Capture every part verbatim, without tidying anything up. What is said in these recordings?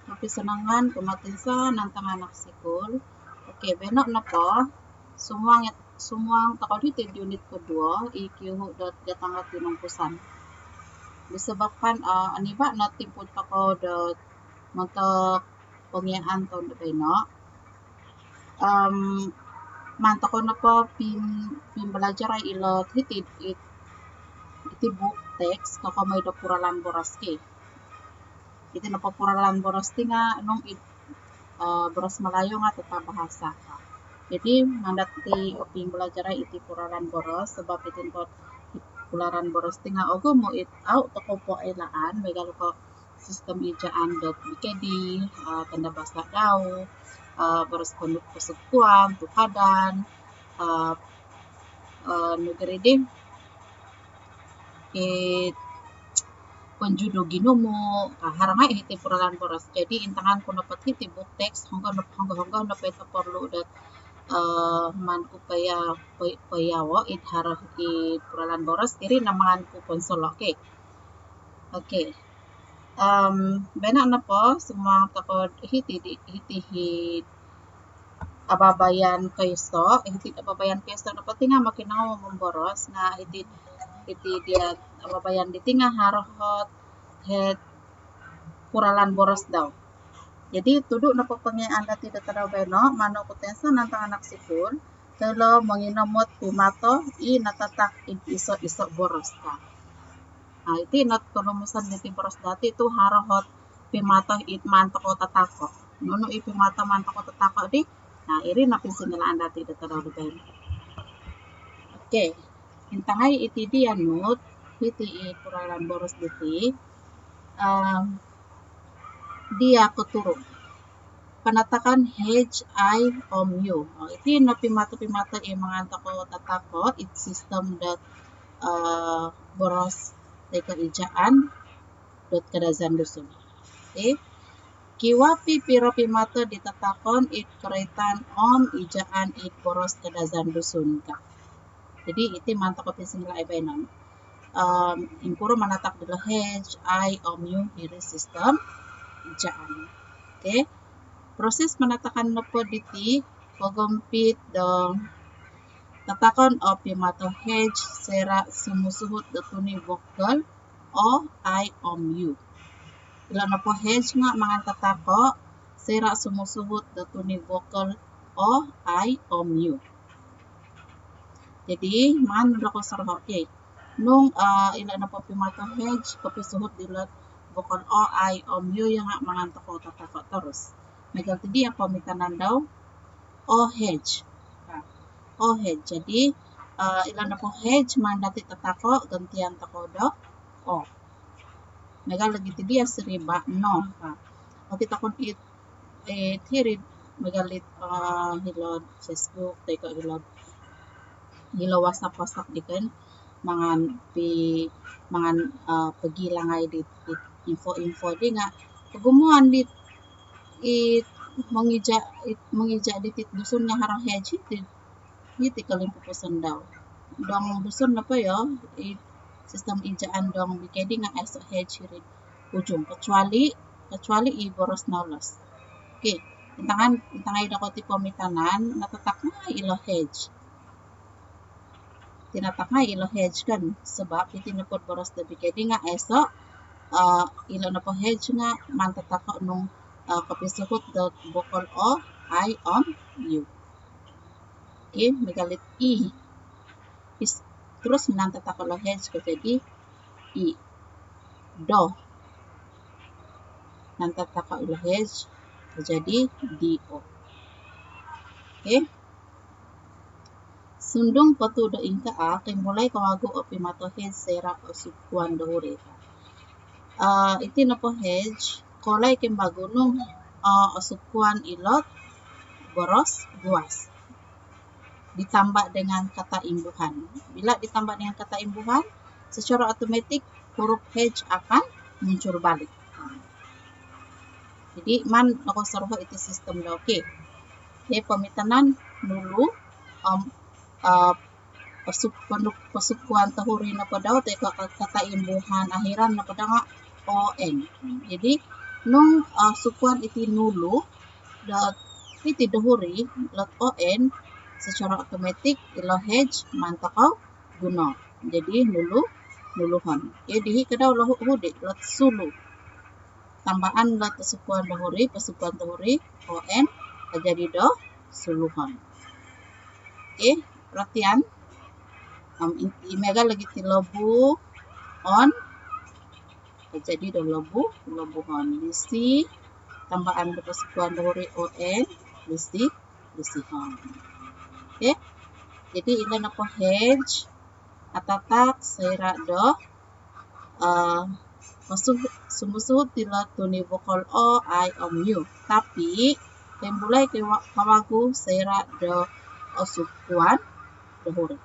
Kopisanangan kumaa toinsanan tangaanak sikul. Okey, baino nopo, sumuang, sumuang tokou diti unit koduo, i kiuhu dot gatang dot tinumpusan. Disebabkan, ah, oniba no timpu tokou dot montok pongia'an toun do baino. Om maan tokou nopo pim-, pimbalajarai ilo hiti, it-, iti buuk teks kokomoi do puralan boros ki. Iti nopo puralan boros ti nga nung id, eh, boros Melayu nga tata bahasa. Jadi maan dati pimbalajarai iti puralan boros sebab iti nopo puralan boros ti nga ogumu it au tokou po oilaan, miagal ko sistem ijaan dot B K D, ah, tanda bahasa dau, ah, boros ponuk-, posukuan, tukadan, ah, ah, nunu gia iri di, it ponjudu ginumu, ah, haro ngai hiti puralan boros. Jadi intangan ku nopo hiti buuk teks, honggo nop-, honggo-honggo nopo it oporlu dot, ah, maan ku poia-, poi-, poiawo it haro it puralan boros, iri no maan ku ponsolo. Okey. Okey. Om baino nopo, sumuang tokou hiti di, hiti id abaabayan koiso, hiti id abaabayan koiso nopo ti nga mokinongou momboros, nga hiti, hiti id abaabayan diti nga haro ot, ot puralan boros dau. Jadi tudu nopo pongia'an dati do tadau baino, maan oku toinsanan tangaanak sikul, yolo monginomot pimato i natatak id iso-iso boros ka. Ah, iti no kolumusan diti boros dati tu haro ot pimato it maan tokou tatako. Nunu i pimato maan tokou tatako di? Nah, iri no pinsingila'an dati do tadau do baino. Okey. Intangai iti dia, Nut, hiti id puralan boros diti. Om dia koturu. Penatakan H, I om U. Oh, iti no pimato-pimato i maan tokou tatako id sistem dot, eh, boros toi ko ijaan dot Kadazandusun. Okey. Kiwaa pipiro pimato di tatakon id koroitan om ijaan id boros Kadazandusun ka. Jadi iti maan tokou pinsingilai baino. Om ingkuro manatak dilo H, I om U iri sistem ijaan. Okey. Proses penatakan nopo diti pogompit do tatakon o pimato H soira sumusuhut do tuni vokal O, I om U. Ilo nopo H nga maan tatako soira sumusuhut do tuni vokal O, I om U. Jadi maan tokou soroho. Okey. Nung, ah, ilo nopo pimato H kopisuhut dilo vokal O, I om U, iya nga maan tokou tatako terus. Miagal ti dia poomitanan dau, O H. Ha, O H. Jadi, ah, ilo nopo H maan dati tatako, gantian tokou do O. Miagal nogi ti dia siriba no. Ha. Okey, tokou it, eh, hiri miagal it, ah, hilo'd Facebook toi ko hilo'd, hilo WhatsApp, WhatsApp di kan, mangan pi-, mangan, ah, pogilangai di, di info-info di nga kogumuan di, it mongija, it mongija diti Dusun nga haro H iti, iti kolimpupuson dau. Dong Dusun nopo yo, it sistem ijaan dong B K D nga aiso H iri ujung, kecuali, kecuali i boros nolos. Okey, intangan, intangai dokoyu ti poomitanan, natatak ngai ilo H. Tinatak ngai ilo H kan, sebab iti nopo boros do B K D nga aiso, eh, ilo nopo H nga maan tatako nung, eh, kopisuhut do vokal O, I om U. Okey, miagal it i. Is, terus maan tatako ilo H ka, jadi i. Do. Maan tatako ilo H ka, jadi D O. Okey. Sundung po tu do ingkaa, koimulai kawagu o pimato H soira o sukuan do huri. Ah, iti nopo H, kolai kembagu nung, ah, o sukuan ilo boros guas ditambah dengan kata imbuhan. Bila ditambah dengan kata imbuhan, secara automatik huruf H akan muncul balik. Jadi maan tokou soroho iti sistem do. Okey. Okey, poomitanan nulu, om, ah, pasuk-, panuk-, pasukuan tohuri nopo dau toi ko kata imbuhan akhiran nopo dau nga O N. Jadi Nung, ah, sukuan iti nulu dot iti dohuri lot O N, secara automatik ilo H maan tokou guno. Jadi nulu, nuluhon. Jadi hiti kada lo hu-, hudi lot sulu. Tambaan lot sukuan dohuri, posukuan dohuri, O N, jadi do suluhon. Okey, perhatian. Om, in-, i miagal lagi ti lobu, on, jadi do lobu, lobuhon. Lisi, tambaan do posukuan dohuri O N, lisi, lisihon. Okey. Jadi ilo nopo H, atatak soira do, ah, mosu-, sumusuhut dilo tuni vokal O, I om U. Tapi, poimbulai kawa-, kawagu soira do osukuan dohuri.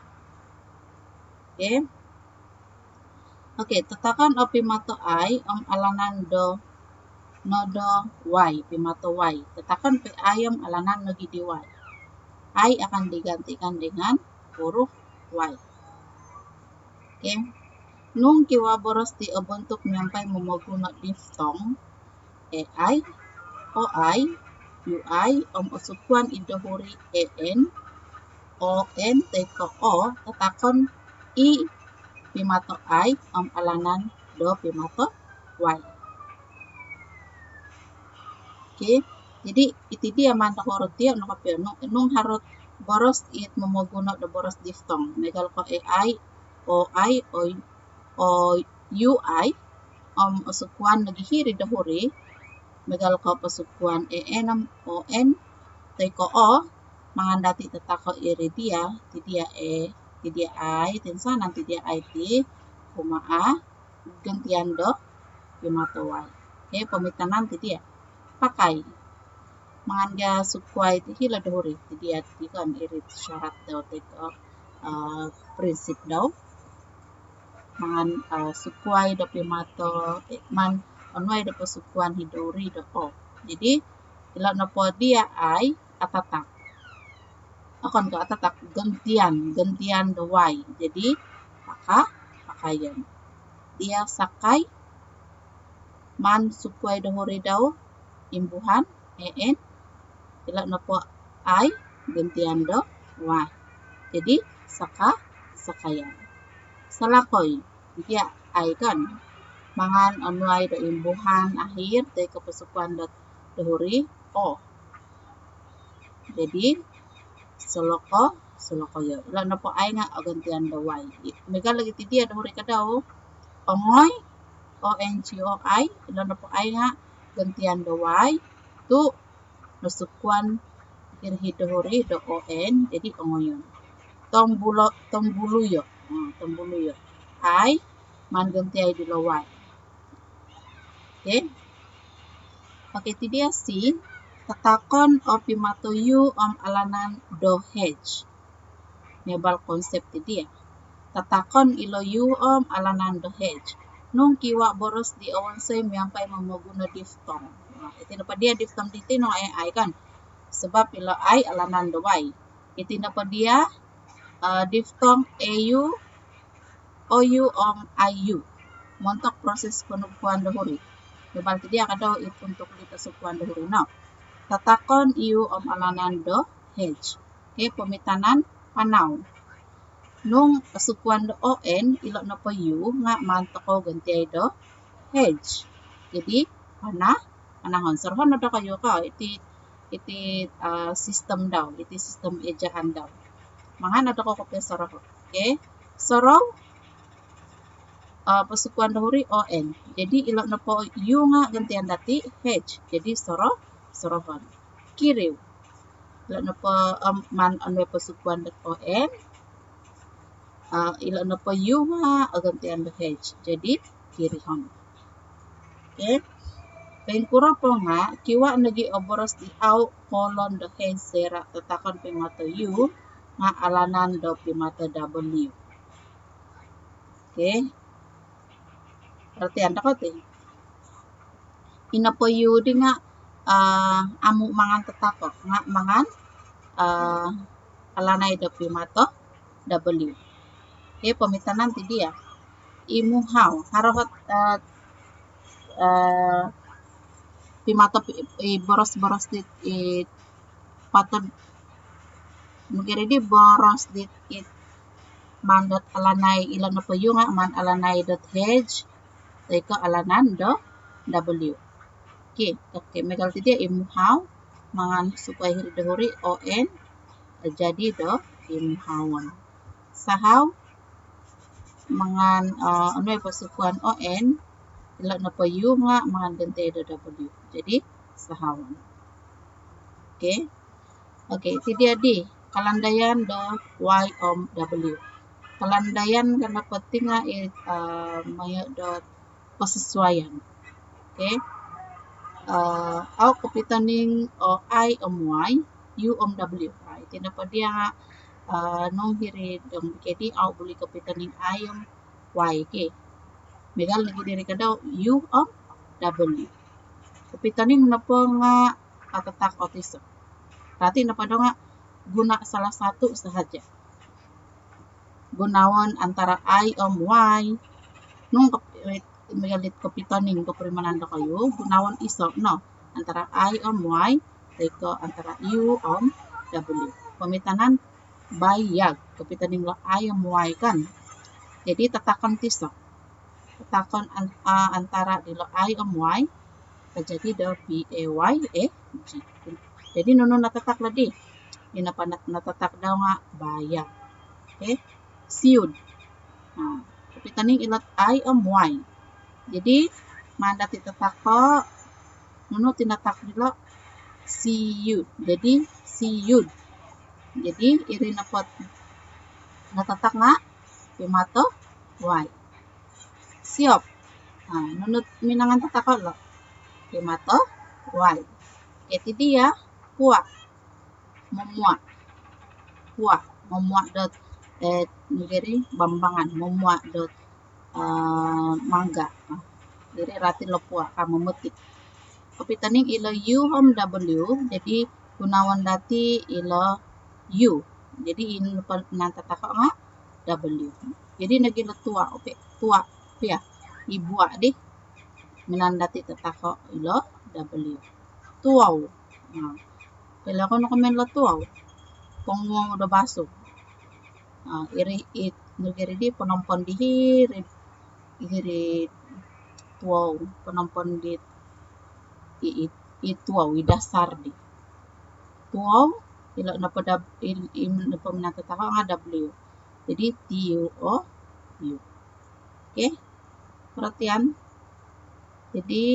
Okey. Okey, tatakon o pimato I om alanan do no do Y, pimato Y. Tatakon po I om alanan nogi di Y. I akan digantikan dengan huruf Y. Okey. Nung kiwaa boros di obontuk miampai momoguno diftong, A I, O I, U I, om osukuan id dohuri A N, O N, toi ko O, tatakon i pimato I om alanan do pimato Y. Okey. Jadi, iti dia maan tokou rotio no kopio nung, nung haro boros it momoguno do boros diftong. Miagal ko A I, O I, O, O U I, om osukuan nogi hiri dohuri, miagal ko posukuan A N om O N, toi ko O, mangan dati tatako iri dia, ti dia A, ti dia I, toinsanan ti dia I ti, kumaa gantian do pimato Y. Okey, poomitanan ti dia. Pakai. Mangan gia sukuai ti hilo dohuri, ti dia ti kan iri syarat dau toi ko, ah, prinsip dau. Mangan, ah, sukuai do pimato, eh, maan onuai do posukuan hi dohuri do O. Jadi, ilo nopo dia I, atatak. Okon ko atatak, gantian, gantian do Y. Jadi, paka-, pakaian. Dia sakai, maan sukuai dohuri dau, imbuhan, A N, ilo nopo I, gantian do Y. Jadi, saka-, sakaian. Salakoi, dia I kan. Mangan onuai do imbuhan akhir, toi ko posukuan do dohuri, O. Jadi, soloko, solokoyo. Ilo nopo I nga gantian do Y. I-, miagal lagi ti dia dohuri ka dau. Ongoi, O N G O I, ilo nopo I nga gantian do Y. Tu nosukuan iri hi dohuri do O N, jadi ongoyon. Tombulo-, tombuluyo. Hmm, tombuluyo. I, maan gantiai dilo Y. Okey. Okey, ti dia C, tatakon o pimato U om alanan do H. Miagal konsep ti dia. Tatakon ilo U om alanan do H. Nung kiwaa boros di owonsoi miampai momoguno diftong. Nah, iti nopo dia diftong diti nung A I kan. Sebab ilo I alanan do Y. Iti nopo dia, ah, diftong A U, O U om I U. Montok proses ponukuan dohuri. Miagal ti dia ka dau it untuk di posukuan dohuri no. Tatakon U om alanan do H. Okey, poomitanan panau. Nung posukuan do O N, ilo nopo U nga maan tokou gantiai do H. Jadi, pana-, panahon. Sorohon no dokoyu ko, iti, iti, ah, sistem dau, iti sistem ejaan dau. Mangan no dokoyu kopio soroho. Okey. Sorou, ah, posukuan dohuri O N. Jadi, ilo nopo U nga gantian dati H. Jadi, soro-, sorohon. Kiriu. Ilo nopo, em, maan onuai posukuan dot O N. Ah, ilo nopo U nga gantian do H. Jadi, kirihon. Okey. Poingkuro po nga, kiwaa nogi o boros di au kolon do H soira tatakon pimato U, nga alanan do pimato W. Okey. Perhatian tokou ti. I nopo U di nga, ah, amu mangan tatako, nga mangan, ah, alanai do pimato W. Okey, poomitanan ti dia. Imuhau. Haro hot, ah, ah, pimato pi-, i boros-boros dit i patod, mungkin di boros dit i maan dot alanai, ilo nopo U nga maan alanai dot H toi ko alanan do W. Okey, okey, miagal ti dia i muhau, mangan sukuai hiri do huri, O N, jadi do i muhauon. Sahau, mangan, ah, onuai posukuan O N, ilo nopo U nga mangan ganti do W. Jadi, sahauon. Okey. Okey, ti dia di kalandaian do Y om W. Kalandaian ka nopo ti nga i, ah, maya do persesuaian. Okey. Ah, au kopitoning o I om Y, U om W. Ah, iti nopo dia nga, ah, nung hiri dong B K D au buli kopitoning I om Y, okey. Miagal nogi diri ka do U om W. Kopitoning nopo nga atatak o tiso. Rati nopo do nga guna salah satu sahaja. Gunaon antara I om Y. Nung kop-, miagal dit kopitoning kopurimanan dokoyu, gunaon iso no, antara I om Y toi ko antara U om W. Poomitanan, bayag. Kopitoning lo I om Y kan. Jadi, tatakon tiso. Tatakon an-, ah, antara dilo I om Y, kajadi do B A Y A G. Jadi, nunu natatak lo di? Ino po nat-, natatak dau nga bayag. Okey. Siud. Ha, kopitoning ilo I om Y. Jadi, maan dati tatako, nunu ti natak dilo? Siud. Jadi, siud. Jadi, iri nopo natatak nga pimato Y. Siop. Ha, nunu minangan tatako lo? Pimato Y. Okey, ti dia, pua. Momua. Pua. Momua dot, eh, nunu gia ri, bambangan. Momua dot, eh, mangga. Ah, jadi rati lo pua, ah, memetik. Kopitoning ilo U om W, jadi gunaon dati ilo U. Jadi, ino po naan tatako nga W. Jadi, nogi lo tuau, oke, tuau, ya. Ibuak di. Minaan dati tatako ilo W. Tuau. Nah, pala ko no komen lo tuau. Ponguau do basu. Ah, iri it, nunu gia ri di, ponompon di hiri, hiri tuau, ponompon di i, i, i tuau, i dasar di. Tuau, ilo nopo dab-, il-, im-, nopo minaan tatako nga W. Jadi, T U O U. Okey? Perhatian. Jadi,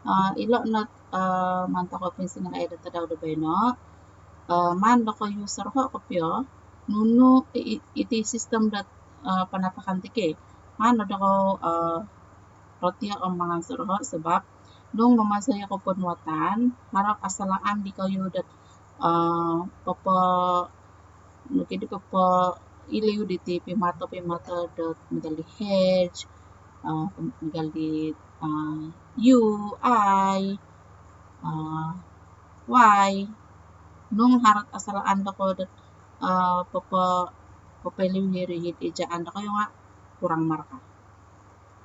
ah, ilo no, ah, maan tokou pinsingilaai do tadau do baino. Ah, maan dokoyu soroho kopio nunu i-, i-, iti sistem dot, ah, panatakan ti ki. Maan dokoyu, ah, rotio om mangan soroho sabab nung mamansai oku ponuatan, haro kasalaan dikoyu dot, ah, popo-, nunu gia di, popoiliu diti pimato-pimato dot miagal di H, ah, miagal di, ah, U, I, ah, Y. Nung haro kasalaan dokoyu dot, ah, popo-, popoiliu hiri id ejaan dokoyu nga kurang markah.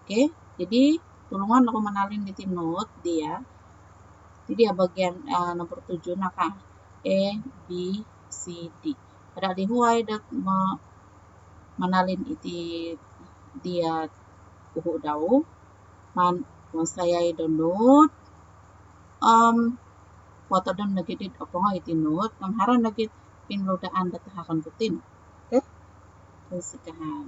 Okey, jadi tulungon oku manalin diti note dia. Jadi, ah, bahagian, ah, nombor tujuh no ka. A, B, C, D. Kada lihuai dot ma-, manalin iti dia uhu dau. Maan, maan wonsoi do note. Om, potodon nogi dit opongo iti note. Om haro nogi pinludaan do tahakon ku tinu. Okey? Pinsikahan.